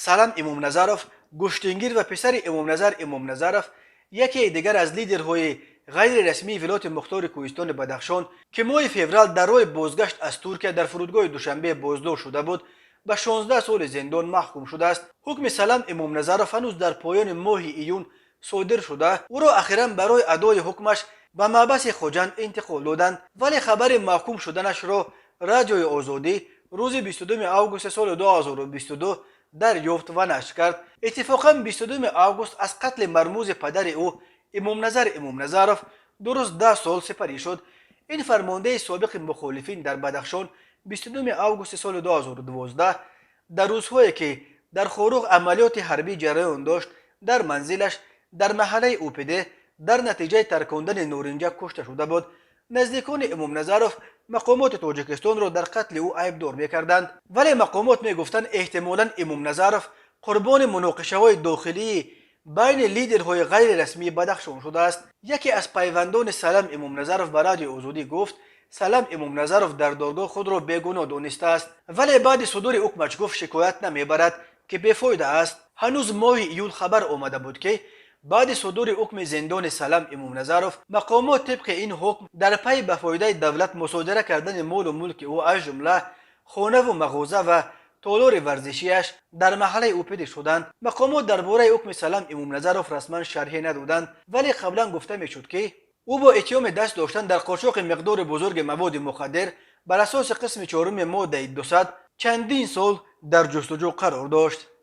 Салам Имомназаров, гӯштингир ва писари Имомназар Имомназаров, яке дигар аз лидерҳои ғайрирасмии Вилояти Мухтори Кӯҳистони Бадахшон, ки моҳи феврал дар роҳи бозгашт аз Туркия дар фурудгоҳи Душанбе боздошт шуда буд, ба 16 соли зиндон маҳкум шудааст. Ҳукми Салам Имомназаров ҳанӯз дар поёни моҳи июн содир шуда, ӯро ахиран барои адои ҳукмаш ба маҳбаси Хоҷанд интиқол доданд. Вале хабари маҳкум шуданашро Радиои Озодӣ рӯзи 22 августи соли 2022 дарёфт ва нашр кард. Иттифоқан, 22 август аз қатли мармузи падари ӯ, Имомназар Имомназаров, дуруст 10 сол сипарӣ шуд. Ин фармондаи собиқи мухолифин дар Бадахшон 22 августи соли 2012, дар рӯзҳое ки дар Хоруғ амалиёти ҳарбӣ ҷараён дошт, дар манзилаш дар маҳаллаи УПД дар натиҷаи таркондани норинҷак кушта шуда буд. Наздикони Имомназаров мақомоти Тоҷикистонро дар қатли ӯ айбдор мекарданд, вале мақомот мегуфтанд, эҳтимолан Имомназаров қурбони муноқишаҳои дохилии байни лидерҳои ғайрирасмии Бадахшон шудааст. Яке аз пайвандони Салам Имомназаров ба Радиои Озодӣ гуфт, Салам Имомназаров дар додгоҳ худро бегуноҳ донистааст, вале баъди судури ҳукмаш гуфт, шикоят намебарад, ки бефоида аст. Ҳанӯз моҳи июл хабар омада буд, ки баъди судури ҳукми зиндони Салам Имомназаров мақомот тибқи ин ҳукм дар пайи ба фоидаи давлат мусодира кардани молу мулки ӯ, аз ҷумла хонаву мағоза ва толори варзишиаш дар маҳаллаи УПД шуданд. Мақомот дар бораи ҳукми Салам Имомназаров расман шарҳе надоданд, вале қаблан гуфта мешуд, ки ӯ бо иттиҳоми даст доштан дар қочоқи миқдори бузурги маводи мухаддир бар асоси қисми чоруми моддаи 200 чандин сол дар ҷустуҷӯ қарор дошт.